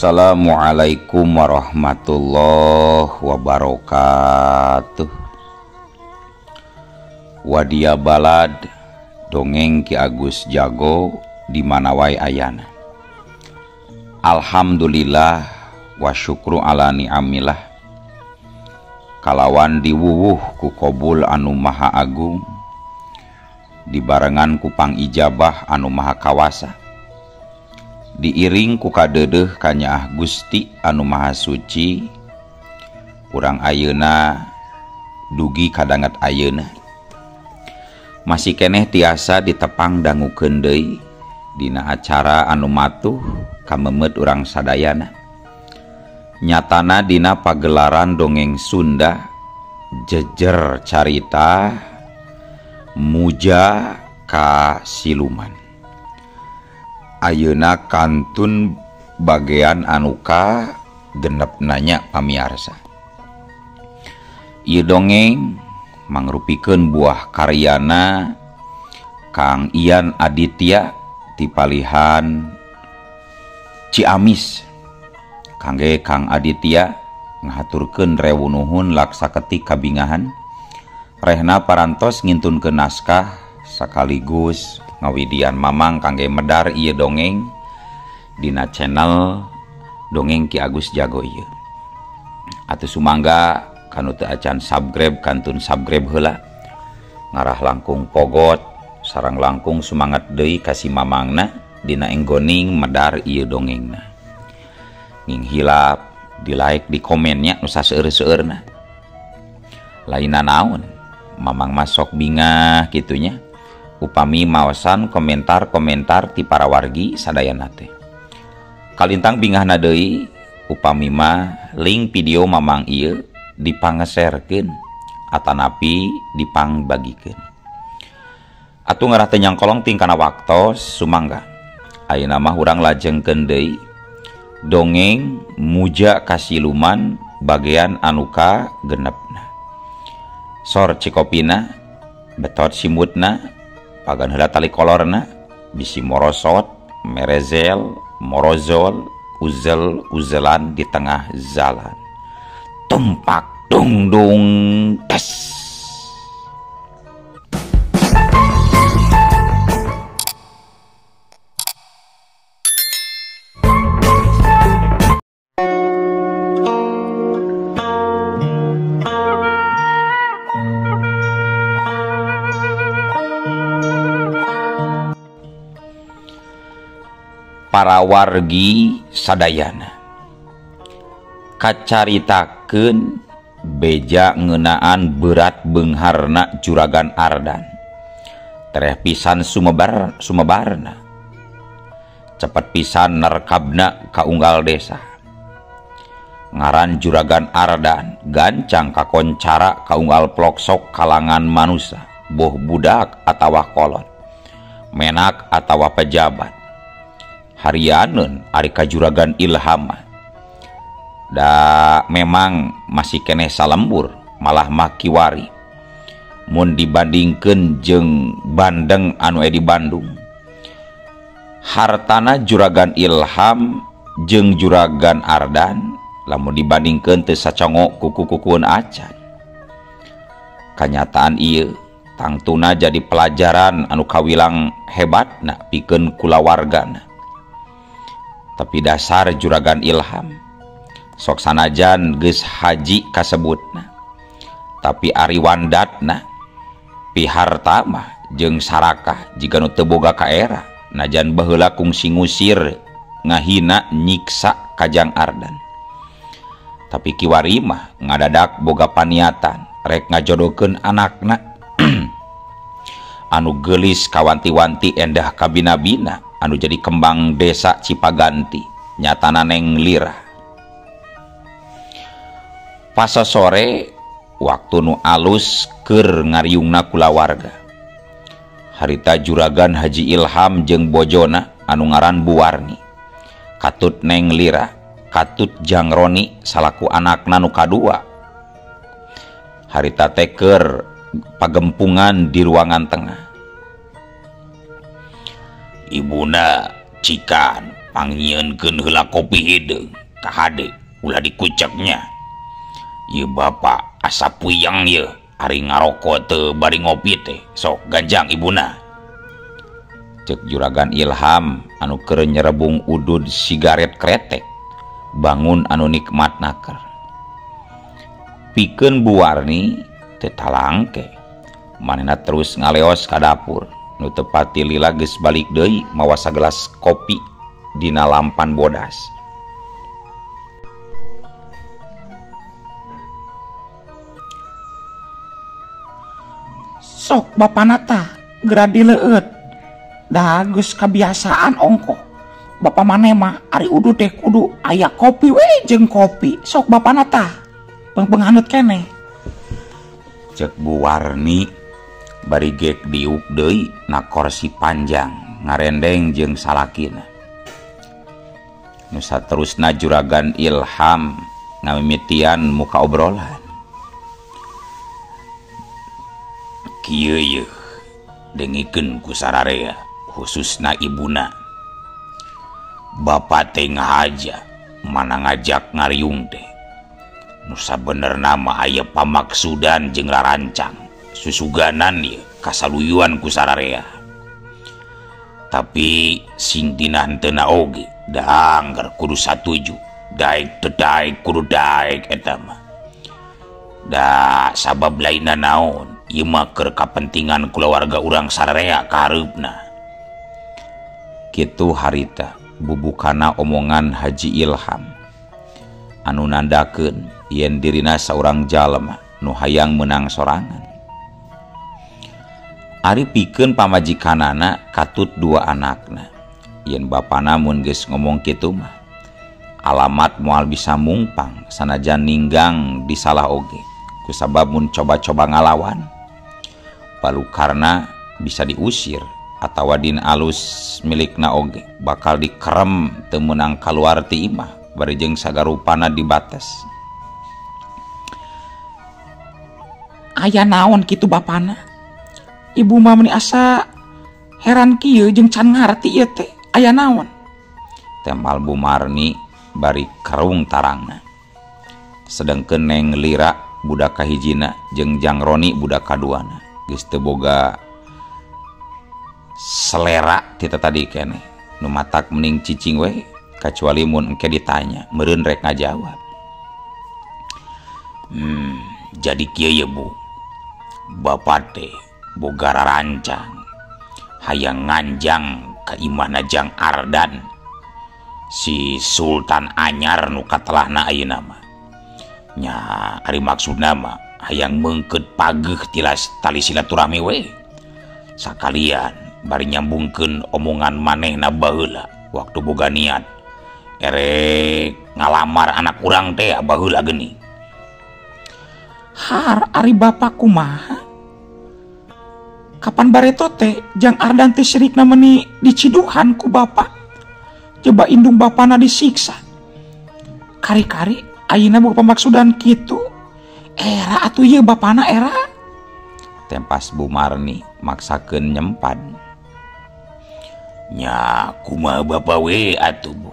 Assalamualaikum warahmatullahi wabarakatuh. Wadia balad dongeng Ki Agus Jago di mana wae ayana. Alhamdulillah wa syukru ala ni'amillah. Kalawan diwuwuh ku kobul anu maha agung, dibarengan ku pangijabah anu maha kawasa, diiring ku kadeudeuh kanyaah Gusti anu maha suci. Urang ayeuna dugi kadanget ayeuna masih keneh tiasa ditepang dangukeun deui dina acara anu matuh kamemet urang sadayana. Nyatana dina pagelaran dongeng Sunda jejer carita Muja ka Siluman. Ayeuna kantun bagean anuka genep nanya pamiarsa. Ieu dongeng mangrupikeun buah karyana Kang Ian Aditya ti palihan Ciamis. Kangge Kang Aditya ngahaturkeun rewu nuhun laksa ketik kabingahan. Rehna parantos ngintunkeun naskah sekaligus ngawidian mamang kangge medar ieu dongeng dina channel Dongeng Ki Agus Jago ieu. Atuh sumangga kanu teu acan subscribe kantun subscribe heula. Ngarah langkung pogot sareng langkung sumangat deui ka si mamangna dina enggoning medar ieu dongengna. Nging hilap di like di komennya nu saseueur-seueurna. Lainna naon mamang masok bingah kitunya upami maosan komentar-komentar ti para wargi sadayana teh. Kalintang bingahna deui upami mah link video mamang ieu dipangeserkeun atanapi dipangbagikeun. Atuh ngarah teh nyangkolong ting kana waktos sumangga. Ayeuna mah urang lajengkeun deui dongeng Muja ka Siluman bagian anuka genepna. Sor cikopina, betot simutna, pagan heula tali kolorna, bisi morosot, merezel, morozol, uzel uzelan di tengah jalan. Tumpak dung dung tes. Para wargi sadayana kacaritakeun beja ngeunaan berat beungharna Juragan Ardan. Tereh pisan sumebarna, cepet pisan nerkabna ka unggal desa. Ngaran Juragan Ardan gancang kakoncara ka unggal ploksok kalangan manusa, boh budak atawa kolot, menak atawa pejabat. Harianeun ari ka Juragan Ilham da memang masih keneh salembur malah makiwari mun dibandingkeun jeung bandeng anu di Bandung. Hartana Juragan Ilham jeung Juragan Ardan lamun dibandingkeun teu sacongok kuku-kukueun acan. Kanyataan ieu tangtuna jadi pelajaran anu kawilang hebatna pikeun kulawargana. Tapi dasar Juragan Ilham sok sanajan geus haji kasebutna, tapi ari wandatna piharta mah jeung sarakah jiga nu teu boga kaera najan baheula kungsi ngusir ngahina nyiksa kajang Ardan. Tapi kiwari mah ngadadak boga paniatan rek ngajodohkeun anakna anu geulis kawanti-wanti endah kabina-bina anu jadi kembang desa Cipaganti nyatana Neng Lira. Pasa sore waktu nu alus keur ngariungna kulawarga. Harita Juragan Haji Ilham jeung bojona anu ngaran Buwarni, katut Neng Lira, katut Jangroni salaku anakna nu kadua. Harita teh keur pagempungan di ruangan tengah. Ibuna cikan Pangnyieunkeun heula kopi hideung kahade ulah dikuceknya. Ieu bapa asa puyeng ieu ari ngaroko teu bari ngopi teh sok ganjang ibuna. Cek Juragan Ilham anu keur nyerebung udud sigaret kretek bangun anu nikmat naker. Pikeun Bu Warni teu talangke. Manehna terus ngaleos ka dapur. Nu teu pati lila geus balik deui mawa sagelas kopi dina lampan bodas. Sok bapana tah geura dileueut. Da geus kabiasaan ongkoh. Bapa maneh mah ari udu teh kudu aya kopi we jeung kopi. Sok bapana tah pengpenghanut keneh. Cek Bu Warni bari gek diuk deui na korsi panjang ngarendeng jeung salakina. Nu saterusna Juragan Ilham ngamimitian muka obrolan. Kieu yeuh dengikeun ku sararea khususna ibuna. Bapa teh ngahaja mana ngajak ngariung teh. Nu sabenerna mah aya pamaksudan jeung rarancang susuganan ieu kasaluyuan ku sararea. Tapi sing dina henteu oge da angger kudu satuju daek teu daek kudu daek eta mah. Da sabab lainna naon ieu mah keur kapentingan kulawarga urang sararea ka hareupna. Kitu harita bubukana omongan Haji Ilham anu nandakeun yen dirina saurang jalma nu hayang meunang sorangan. Ari pikeun pamajikanana katut dua anakna. Yen bapana mun geus ngomong kitu mah alamat moal bisa mungpang sanajan ninggang disalah oge. Kusabab mun coba-coba ngalawan balu karena bisa diusir atawa din alus milikna oge bakal dikerem teu meunang kaluar ti imah bari jeung sagarupana dibates. Aya naon kitu bapana? Ibu mah meuni asa heran kieu jeung can ngarti ieu teh. Aya naon? Temal Bu Marni bari kerung tarangna. Sedengkeun Neng Lira budak kahijina jeung Jang Roni budak kaduana geus teu boga selera ti tadi keneh. Nu matak mending cicing we kacuali mun engke ditanya meureun rek ngajawab. Jadi kieu ye Bu. Bapa teh boga rarancang hayang nganjang ka imahna Jang Ardan si Sultan Anyar nu katelahna ayeuna mah. Nya ari maksudna mah hayang meungkeut pageuh tilas tali silaturahmi we. Sakalian bari nyambungkeun omongan manehna baheula waktu boga niat erek ngalamar anak urang teh baheula geuning. Har ari bapa kumaha? Kapan bareto teh Jang Ardan teh sirikna meuni diciduhan ku bapa. Coba indung bapana disiksa. Kari-kari ayeuna boga pamaksudan kitu. Era atuh ieu bapana era. Tempas Bu Marni maksakeun nyempan. Nya kumaha bapa we atuh Bu.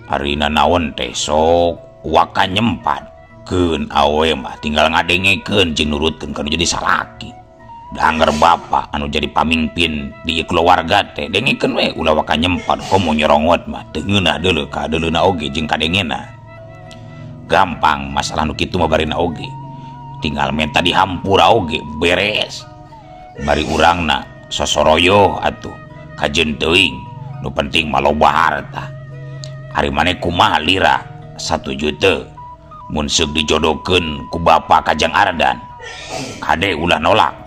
Arina naon teh sok waka nyempan. Keun awe mah tinggal ngadengekeun jeung nurutkeun kana jadi salaki. Da angger bapa anu jadi pamimpin di keluarga teh dengekeun we ulah waka nyempan komo nyorongot mah teu ngeunah deuleu ka deuleuna oge jeung kadengena. Gampang masalah nu kitu mah barina oge. Tinggal menta dihampura oge beres. Bari urangna sosoroyoh atuh kajeun teuing nu penting mah loba harta. Ari maneh kumaha lira 1 juta mun seuk dijodohkeun ku bapa ka Jang Ardan. Kade ulah nolak.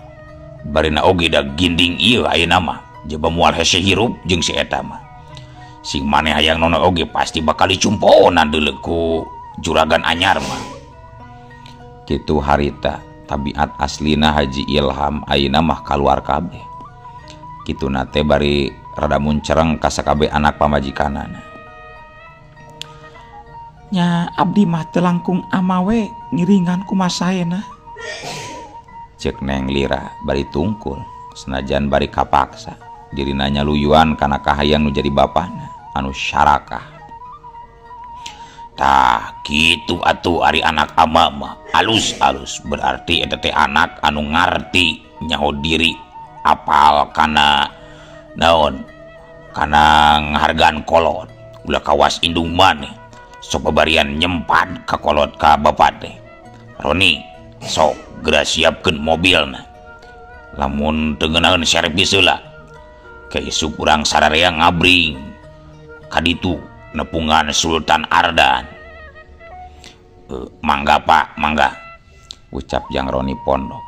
Barina oge da ginding ieu ayeuna mah jaba moal hese hirup jeung si eta mah. Sing maneh hayang nono oge pasti bakal dicumponan deuleu ku Juragan Anyar mah. Kitu harita tabiat aslina Haji Ilham ayeuna mah kaluar kabeh. Kituna teh bari rada muncereng ka sakabeh anak pamajikanana. Nya abdi mah teu langkung amawe ngiringan kumasaena. Cek Neng Lira bari tungkul senajan bari kapaksa. Dirina nyaluyuan kana kahayang nu jadi bapana anu syarakah. Tah kitu atuh ari anak ama mah alus-alus berarti eta teh anak anu ngarti nyaho diri apal kana naon kana ngahargaan kolot ulah kawas indung maneh sok babarian nyempat ka kolot ka bapa teh. Roni sok geura siapkeun mobilna lamun teu ngeunaheun servis heula ke isuk urang sararea ngabring kaditu nepungan Sultan Ardan. Mangga Pak, mangga, ucap Jang Roni pondok.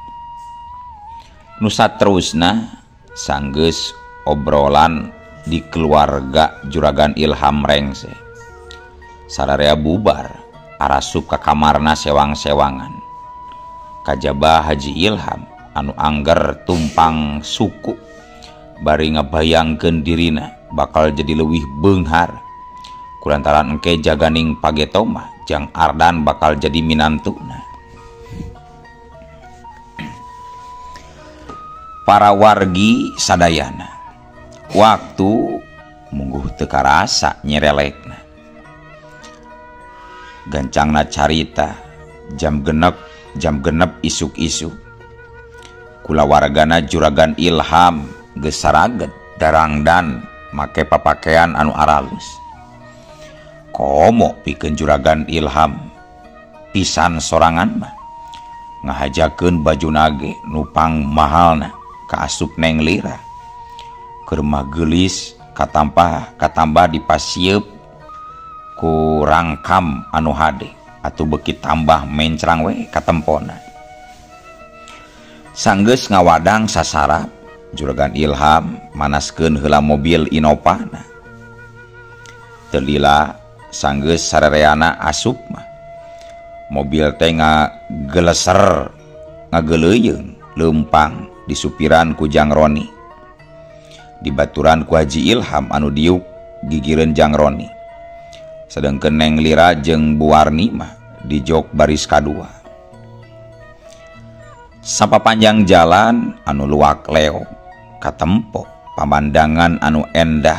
Nu saterusna sanggeus obrolan di keluarga Juragan Ilham rengse. Sararea bubar arasup ka kamarna sewang-sewangan. Kajaba Haji Ilham anu angger tumpang suku bari ngabayangkeun dirina bakal jadi leuwih beunghar. Kulantaran engke jaganing pageto mah Jang Ardan bakal jadi minantuna. Para wargi sadayana waktu mungguh teu karasa nyerelekna. Gancangna carita jam genep isuk-isuk. Kulawargana Juragan Ilham geus saraget darangdan make papakean anu aralus. Komo pikeun Juragan Ilham pisan sorangan mah ngahajakeun baju nage nupang mahalna kaasup Neng Lira. Keur mah geulis katambah dipasieup ku rangkam anu hade atuh beuki tambah mencrang we katempona. Sanggeus ngawadang sasarap Juragan Ilham manaskeun heula mobil Innova-na. Teu lila sanggeus sarereana asup mah mobil teh ngageleser ngageleuyeung leumpang disupiran ku Jang Roni. Dibaturan ku Haji Ilham anu diuk gigireun Jang Roni. Sedengkeun Neng Lira jeung Bu Warni mah di jok baris kadua. Sapapanjang jalan anu luak leok katempo pamandangan anu endah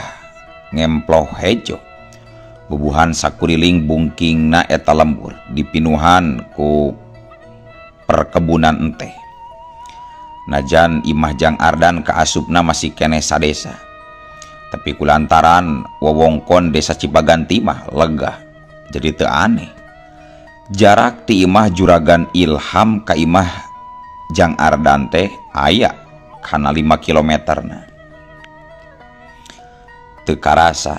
ngemploh hejo. Bubuhan sakuriling bungkingna eta lembur dipinuhan ku perkebunan enteh. Najan imah Jang Ardan kaasupna masih keneh sadesa. Tapi kulantaran wewongkon desa Cipaganti mah lega jadi teu aneh. Jarak ti imah Juragan Ilham ka imah Jang Ardan teh aya kana 5 kilometerna. Teu karasa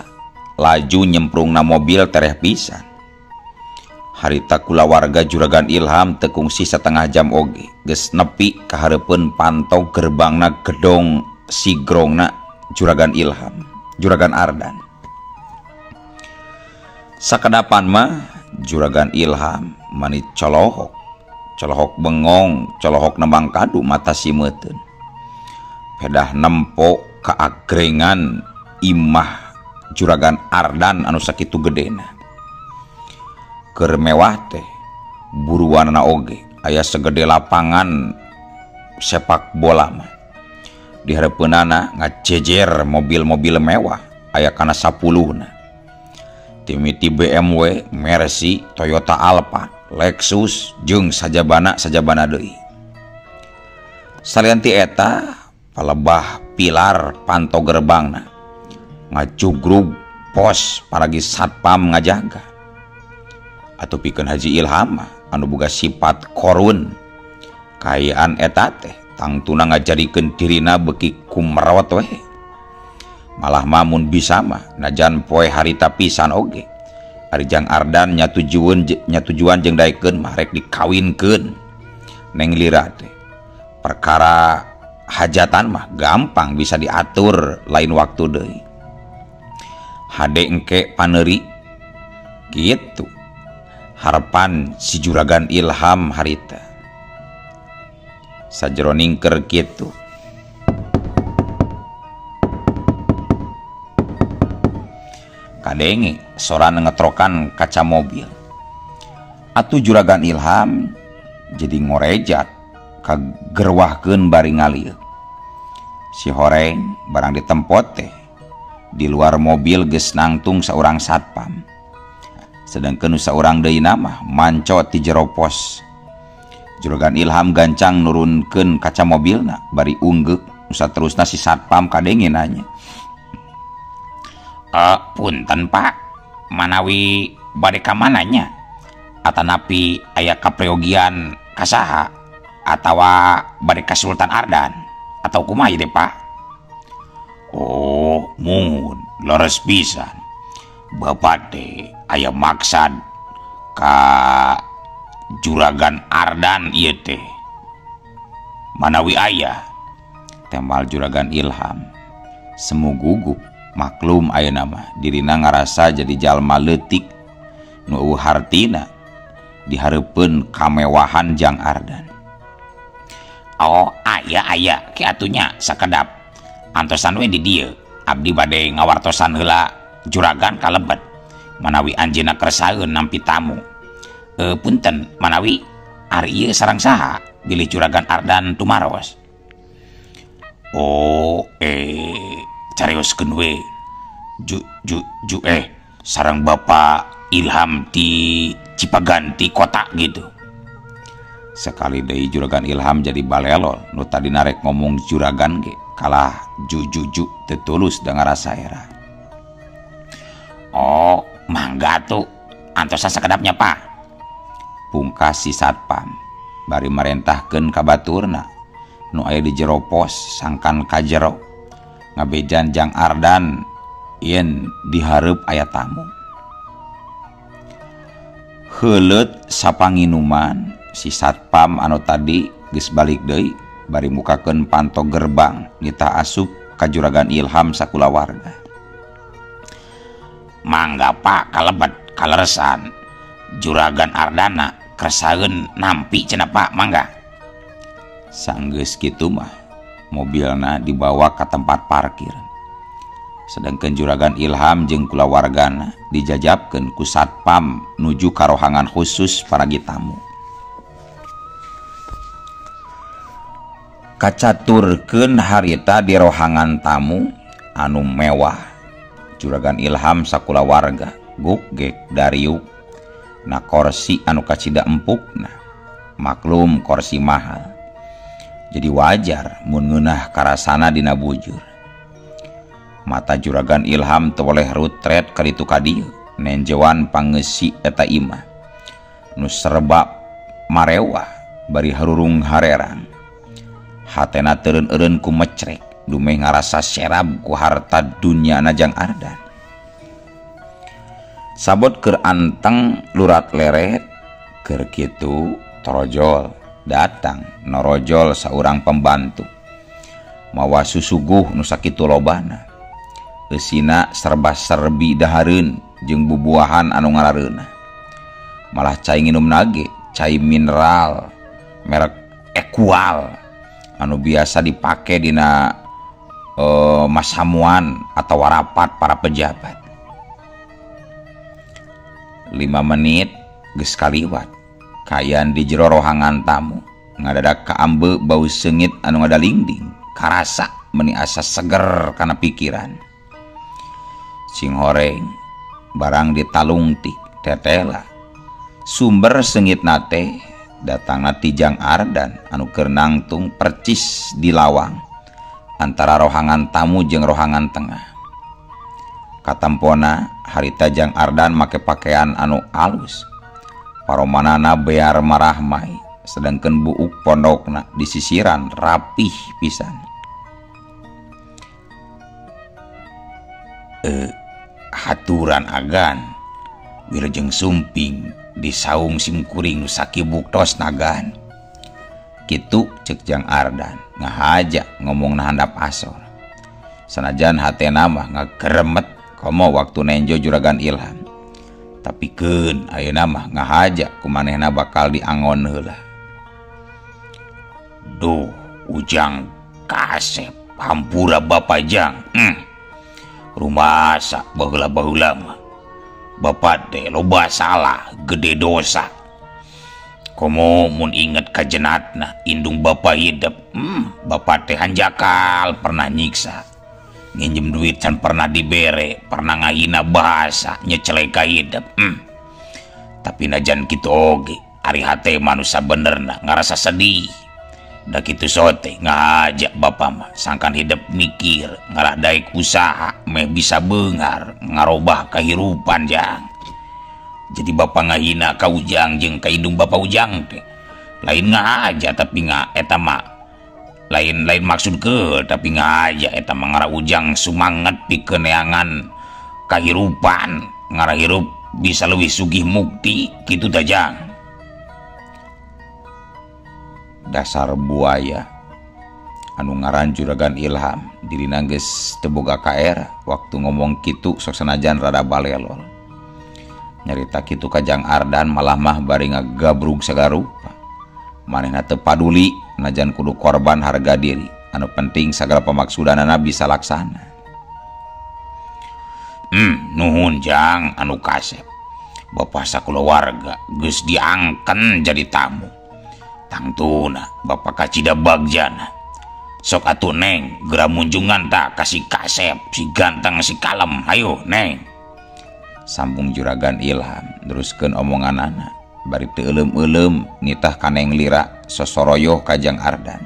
laju nyemprungna mobil tereh pisan. Harita kulawarga Juragan Ilham teu kungsi setengah jam oge geus nepi ka hareupeun pantau gerbangna gedong sigrongna Juragan Ilham, Juragan Ardan. Sakedapan mah Juragan Ilham mani colohok, colohok bengong, colohok nembang kadu mata simeuteun. Pedah nempo kaagrengan imah Juragan Ardan anu sakitu gedena. Keur mewah teh buruanna oge aya segede lapangan sepak bola mah. Di hareupeunana ngajejer mobil-mobil mewah aya kana 10-na. Timiti BMW, Mercy, Toyota Alphard, Lexus jeung sajabana deui. Salian ti eta palebah pilar panto gerbangna ngacugrug pos paragi satpam ngajaga. Atuh pikeun Haji Ilham anu boga sifat korun kaayaan eta teh tangtuna ngajadikeun dirina beuki kumerot we. Malah mamun bisa mah najan poe harita pisan oge. Ari Jang Ardan nyatujuan jeung daekeun mah rek dikawinkeun Neng Lira teh. Perkara hajatan mah gampang bisa diatur lain waktu deui. Hade engke paneuri gitu harapan si Juragan Ilham harita. Sajroning keur kitu kadenge soran ngetrokan kaca mobil. Atuh Juragan Ilham jadi ngorejat kagerwahkeun bari ngalieu. Si horeng barang ditempot teh di luar mobil geus nangtung saurang satpam. Sedangkeun nu saurang deui mah manco ti jero pos. Juragan Ilham gancang nurunkeun kaca mobilna bari unggeuk nu saterusna si satpam kadenge nanya. Punten Pak, manawi bade ka mana nya? Atanapi aya kapreogian kasaha atawa bade ka Sultan Ardan atau kumaha ieu teh Pak? Oh, muhun leres pisan. Bapak teh aya maksad ka Juragan Ardan ieu teh. Manawi aya? Tembal Juragan Ilham. Semu gugup, maklum ayeuna mah dirina ngarasa jadi jalma leutik nu eueuh hartina dihareupeun kamewahan Jang Ardan. Oh, aya ki atunya sakedap. Antosan we di dieu. Abdi bade ngawartosan heula juragan kalebet. Manawi anjeunna kersaeun nampi tamu. Punten manawi ari ieu sareng saha bilih Juragan Ardan tumaros. Oh, carioskeun we. Ju ju ju sareng Bapak Ilham ti Cipaganti kota gitu. Sekali deui Juragan Ilham jadi balelol nu tadi narek ngomong juragan ge kalah ju ju ju teu tulus da ngarasa era. Oh, mangga atuh antosan sakedapnya Pak. Pungkas si satpam bari marentahkeun ka baturna nu aya di jero pos sangkan ka jero ngabejan Jang Ardan yen dihareup aya tamu. Heuleut sapanginuman si satpam anu tadi geus balik deui bari mukakeun panto gerbang nitah asup ka Juragan Ilham sakulawarga. Mangga Pak kalebet kaleresan Juragan Ardana kersaeun nampi cenah Pak mangga. Sanggeus kitu mah mobilna dibawa ka tempat parkir. Sedangkan Juragan Ilham jeung kulawargana dijajabkeun ku satpam nuju ka rohangan khusus paragi tamu. Kacaturkeun harita di rohangan tamu anu mewah. Juragan Ilham sakulawarga gugek dariuk na korsi anu kacida empukna. Maklum korsi mahal. Jadi wajar mun ngeunah karasana dina bujur. Mata Juragan Ilham teu boleh rutret ka ditu ka dieu nenjoan pangeusi eta imah nu serba marewah bari harurung harerang. Hatena teureun-eureun ku mecrek dumeh ngarasa serab ku harta dunya na Jang Ardan. Sabot keur anteng lurat leret keur kitu torojol datang norojol saurang pembantu mawa susuguh nu sakitu lobana. Eusina serba-serbi dahareun jeung bubuahan anu ngarareunah. Malah cai nginum nage, cai mineral merek Equal anu biasa dipake dina masamuan atau rapat para pejabat. 5 menit geus kaliwat kayan di jero rohangan tamu ngadadak kaambe bau seungit anu ngadalingding karasa meuni asa seger kana pikiran. Sing horeng barang ditalungtik tetela sumber seungit nate datangna ti Jang Ardan anu keur nangtung percis di lawang antara rohangan tamu jeung rohangan tengah. Katampona harita Jang Ardan make pakaian anu alus, paromanana bear marahmai, sedangkeun buuk pondokna disisiran rapih pisan. Haturan agan wilujeng sumping di saung simkuring nu sakibuktos nagan. Kitu cek Jang Ardan ngahaja ngomong handap asor. Sanajan hatena mah ngageremet komo waktu nenjo Juragan Ilham. Tapi keun ayeuna mah ngahaja kumanehna bakal diangon heula. Duh, Ujang kasep hampura Bapak Jang. Rumasa baheula-baheula mah Bapak teh loba salah, gede dosa. Komo mun inget ka jenatna indung bapa hidep, bapa teh hanjakal pernah nyiksa. Nginjem duit can pernah dibere, pernah ngahina bahasa nyeceleka hidep. Tapi najan kitu oge, ari hate manusia benerna ngarasa sedih. Da kitu sote ngajak bapa mah sangkan hidup mikir ngarah daek usaha meh bisa beunghar ngarobah kahirupan jang. Jadi bapa ngahina ka Ujang jeung ka indung bapa Ujang teh. Lain ngahaja tapi nga eta mah lain maksud ke tapi ngahaja eta mah ngarah Ujang sumanget pikeun neangan kahirupan ngarah hirup bisa leuwih sugih mukti kitu tah jang. Dasar buaya anu ngaran Juragan Ilham dirina geus teu boga kaer waktu ngomong kitu sok sanajan rada balelol. Nyarita kitu ka Jang Ardan malah mah bari ngagabrug sagarupa. Manehna teu paduli najan kudu korban harga diri, anu penting sagala pamaksudanana bisa laksana. Nuhun Jang anu kasep. Bapa sakulawarga geus diangken jadi tamu. Tangtuna bapa kacida bagjana. Sok atuh neng geura munjungan ta ka si kasep, si ganteng, si kalem. Hayu neng. Sambung Juragan Ilham neruskeun omonganana bari teu euleum-euleum nitah ka Neng Lira sosoroyoh ka Jang Ardan.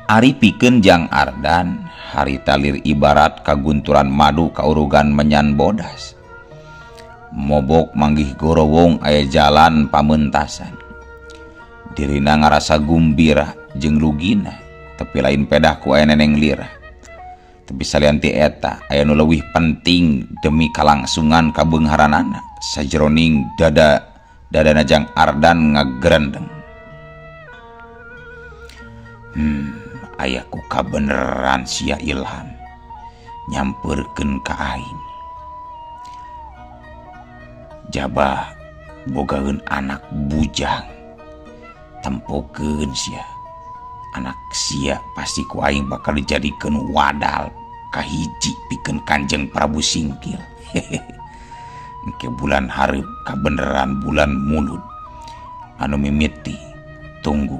Ari pikeun Jang Ardan harita lir ibarat kagunturan madu kaurugan menyan bodas. Mobok manggih gorowong aya jalan pamentasan. Dirina ngarasa gumbira jeung rugina, tapi lain pedah ku aya Neneng Lira. Tapi salian ti eta aya nu leuwih penting demi kalangsungan kabeungharanana sajeroning dada dadana Jang Ardan ngagerendeng. Aya ku kabeneran sia Ilham nyampeurkeun ka aing. Jabah bogaeun anak bujang tempokeun sia. Anak sia pasti ku aing bakal dijadikeun wadal kahiji pikeun Kanjeng Prabu Singkil. Engke bulan hareup kabeneran bulan mulud anu mimiti tunggu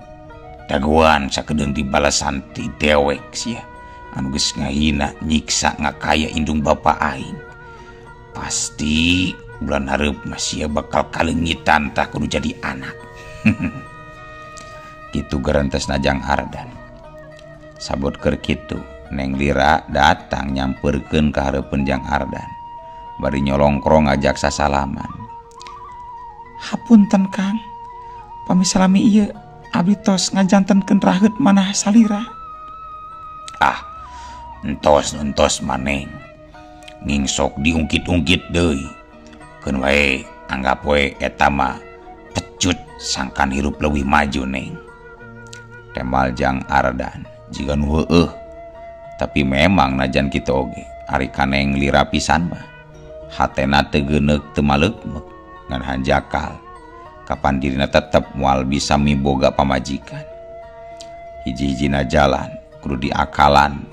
dagoan sakedeung dibalasan ti dewek sia anu geus ngahina nyiksa ngakaya indung bapa aing. Pasti bulan hareup mah sia bakal kalengitan tah kudu jadi anak. Kitu garantesna Jang Ardan. Sabot keur kitu Neng Lira datang nyampeurkeun ka hareupeun Jang Ardan. Bari nyolongkrong ngajak sasalaman. Hapunten Kang, pami salami ieu abdi tos ngajantenkeun raheut manah salira. Ah, entos maneng. Ngingsok diungkit-ungkit deui. Keun wae anggap we eta mah pecut sangkan hirup leuwih maju neng. Temal Jang Ardan jiga nu heueuh. Tapi memang najan kitu oge ari ka Neng Lira pisan mah hatena teu geuneuk teu maleukmeuk ngan hanjakal kapan dirina tetep moal bisa miboga pamajikan. Hiji-hijina jalan kudu diakalan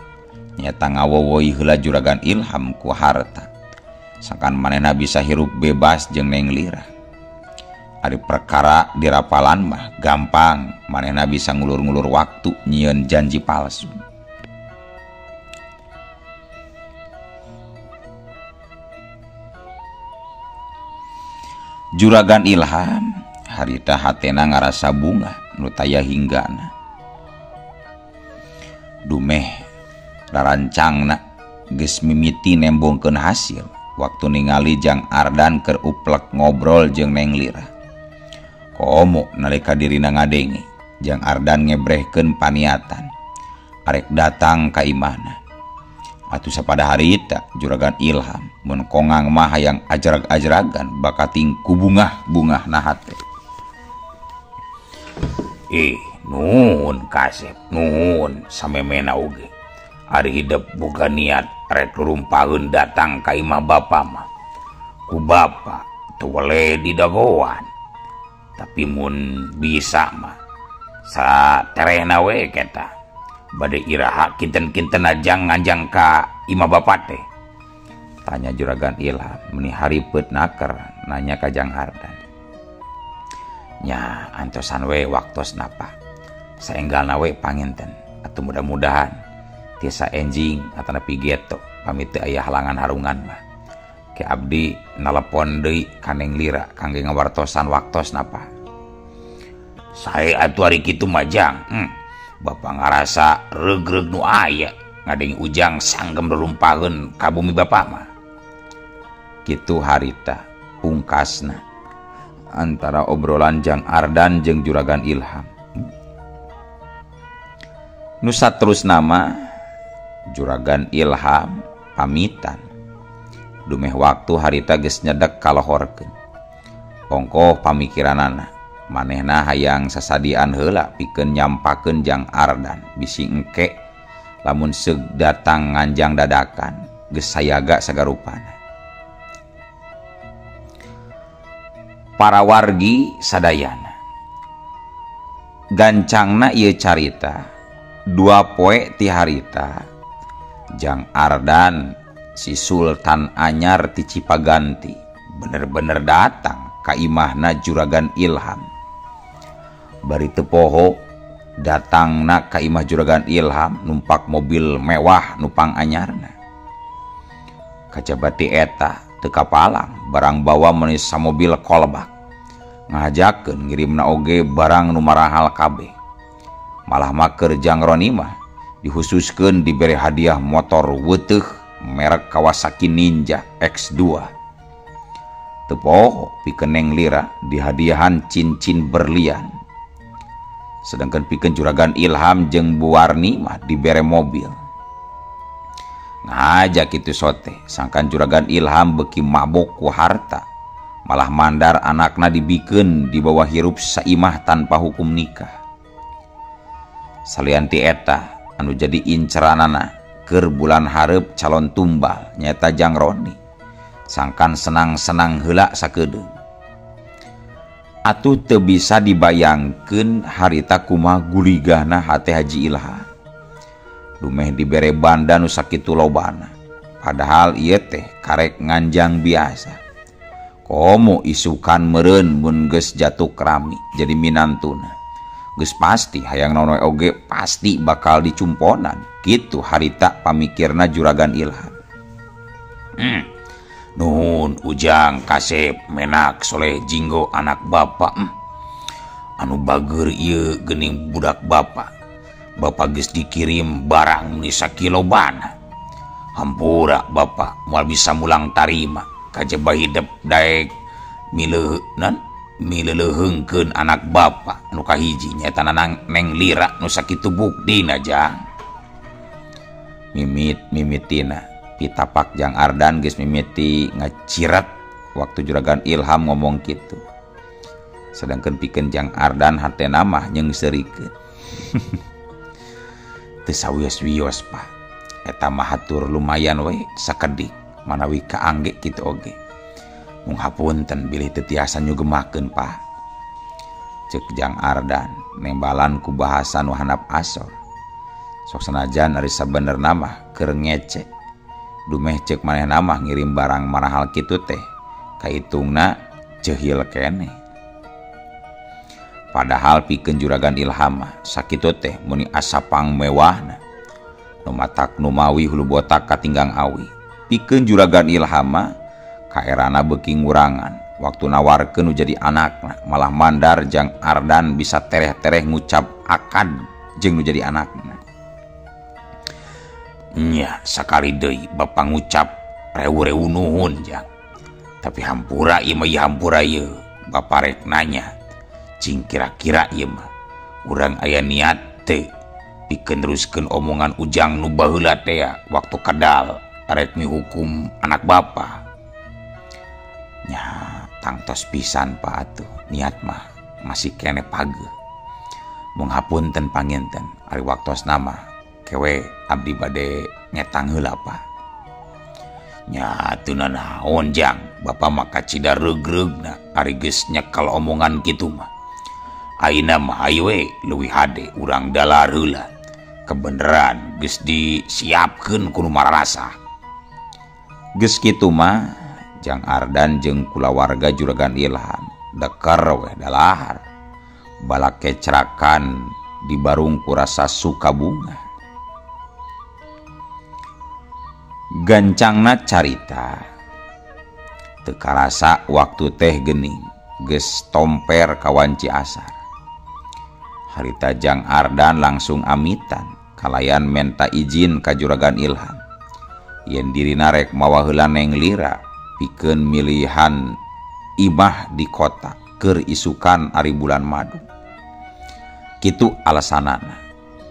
nyata ngawowoi heula Juragan Ilham ku harta sangkan manehna bisa hirup bebas jeung Neng Lira. Ari perkara dirapalan mah gampang, manehna bisa ngulur-ngulur waktu nyieun janji palsu. Juragan Ilham harita hatena ngarasa bunga nu taya hinggana. Dumeh rarancangna geus mimiti nembongkeun hasil waktu ningali Jang Ardan keur uplek ngobrol jeung Neng Lira. Komo nalika dirina ngadenge Jang Ardan ngebrehkeun paniatan arek datang ka imahna. Atuh sapada harita Juragan Ilham mun kongang mah hayang ajrag-ajragan bakating ku bungah-bungah na hate. Nuhun kasep, nuhun samemena oge. Ari hidep boga niat rek rumpaeun datang ka imah bapa mah. Ku bapa teu weleh didagoan. Tapi mun bisa mah saterehna we eta. Bade iraha kinten-kinten ajang nganjang ka imah bapa teh. Tanya Juragan Ilham meni haripet naker nanya ka Jang Ardan. Nya antosan we waktosna Pak. Saenggalna we panginten. Atuh mudah-mudahan tiasa enjing atanapi geto pamit teu aya halangan harungan mah. Ke abdi nalepon deui ka Neng Lira kangge ngawartosan waktosna Pak. Sae atuh ari kitu mah Jang. Bapak ngarasa reug-reug nu aya ngadeng Ujang sanggem lelumpaheun ka bumi bapak mah. Kitu harita pungkasna antara obrolan Jang Ardan jeung Juragan Ilham. Nu saterusna mah Juragan Ilham pamitan. Dumeh waktu harita geus nyedek kalohorkeun. Ongkoh pamikiranana, manehna hayang sasadian heula pikeun nyampakeun Jang Ardan bisi engke lamun seug datang nganjang dadakan geus sayaga sagarupana. Para wargi sadayana, gancangna ieu carita dua poe ti harita Jang Ardan si Sultan Anyar ti Cipaganti bener-bener datang ka imahna Juragan Ilham. Bari teu poho datangna ka imah Juragan Ilham numpak mobil mewah nupang anyarna. Kajaba ti eta teu kapalang barang bawa meuni samobil kolbak. Ngahajakeun ngirimna oge barang nu marahal kabeh. Malah maker Jang Roni mah dihususkeun dibere hadiah motor weteuh merek Kawasaki Ninja X2. Teu poho pikeun Neng Lira dihadiahan cincin berlian. Sedangkan pikeun Juragan Ilham jeung Bu Warni mah dibere mobil. Ngajak kitu sote, sangkan Juragan Ilham beuki mabok ku harta, malah mandar anakna dibikeun di bawah hirup saimah tanpa hukum nikah. Salian ti eta anu jadi inceranana keur bulan hareup calon tumbal nyaeta Jang Roni. Sangkan senang-senang heula sakedeung. Atuh teu bisa dibayangkeun harita kumaha guligahna hate Haji Ilham. Dumeh dibere banda nu sakitu lobana. Padahal ieu teh karek nganjang biasa. Komo isukan meureun mun geus jatuh kerami jadi minantuna. Geus pasti hayang naon we oge pasti bakal dicumponan. Kitu harita pamikirna Juragan Ilham. Nuhun Ujang kasep menak soleh jinggo anak bapak. Anu bager ieu geuning budak bapak. Bapak geus dikirim barang meni sakilobana. Hampura bapak moal bisa mulang tarima. Kajeba hidep daek mileuleheungkeun anak bapak nu kahiji nyaeta Neng Lira nu sakitu buktina Jang. Mimit mimitina pitapak Jang Ardan geus mimiti ngacirat waktu Juragan Ilham ngomong kitu. Sedangkan pikeun Jang Ardan hatena mah nyeungseurikeun. Teu sawios-wios Pak. Eta mah hatur lumayan we sakedik manawi kaangge kitu oge. Mung hapunten bilih teu tiasa nyugemakeun Pak. Ceuk Jang Ardan nembalan ku bahasa nu handap asor. Sok sanajan ari sabenerna mah keur ngece. Dumeh ceuk manehna mah ngirim barang marahal kitu teh kaitungna ceuhil keneh. Padahal pikeun Juragan Ilham mah sakitu teh muni asa pangmewahna. Nu matak nu mawi hulu botak katinggang awi. Pikeun Juragan Ilham mah kaerana beuki ngurangan. Waktu nawarkeun nu jadi anakna malah mandar Jang Ardan bisa tereh-tereh ngucap akad jeung nu jadi anakna. Nya sakali deui bapak ngucap rewu-rewu nuhun Jang. Tapi hampura ieu mah hampura ieu. Bapak rek nanya. Cing kira-kira ieu mah urang aya niat teu pikeun neruskeun omongan Ujang nu baheula teh waktu kadal arek mihukum anak bapa. Nya tangtos pisan Pak atuh niat mah masih keneh pageuh. Mung hapunten panginten ari waktosna mah kewe abdi bade ngetang heula Pak. Nya teu nanaon Jang, bapa mah kacida reugreugna ari geus nyekel omongan kitu mah. Ayeuna mah hayu we leuwih hade urang dalar heula. Kebeneran geus disiapkeun ku nu mararasa. Geus kitu mah Jang Ardan jeung kulawarga Juragan Ilham deker weh dalahar. Balak kecrakan dibarung ku rasa suka bunga. Gancangna carita teu karasa waktu teh geuning geus tomper ka wanci asar. Harita Jang Ardan langsung amitan kalayan menta izin ka Juragan Ilham yen dirina rek mawa heula Neng Lira pikeun milihan imah di kota keur isukan ari bulan madu. Kitu alasanana,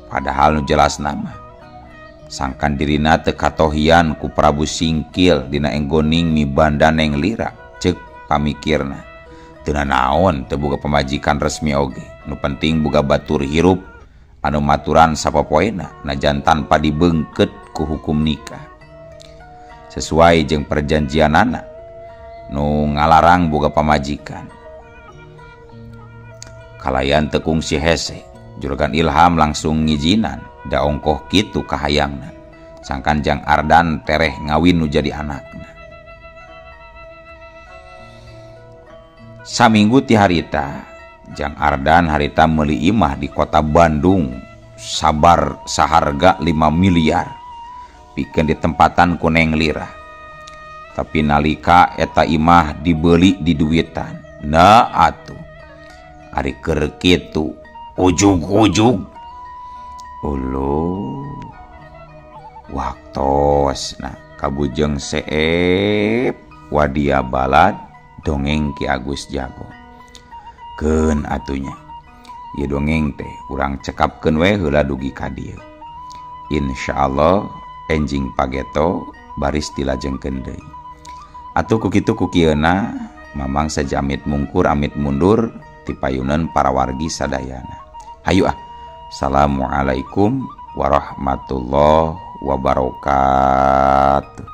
padahal nu jelas nama sangkan dirina teu katohian ku Prabu Singkil dina enggoning mibanda Neng Lira. Ceuk pamikirna teu nanaon teu boga pamajikan resmi oge, nu penting boga batur hirup anu maturan sapopoena najan tanpa dibeungkeut ku hukum nikah sesuai jeung perjanjianana nu ngalarang boga pamajikan. Kalayan teu kungsi hese, Juragan Ilham langsung ngijinan da ongkoh kitu kahayangna sangkan Jang Ardan tereh ngawin nu jadi anakna. Saminggu ti harita Jang Ardan harita meuli imah di kota Bandung sabar saharga 5 miliar pikeun ditempatan ku Neng Lira. Tapi nalika eta imah dibeli di duitan, nah atuh ari keur kitu ujug-ujug uluh waktosna kabujeng seep wadia balad dongeng Ki Agus Jago. Keun atunya ieu dongeng teh urang cekapkeun we heula dugi ka dieu. Insyaallah enjing pageto baris dilajengkeun deui. Atuh ku kitu ku kieuna mamang saja amit mungkur amit mundur ti payunan para wargi sadayana. Hayu ah. Assalamualaikum warahmatullahi wabarakatuh.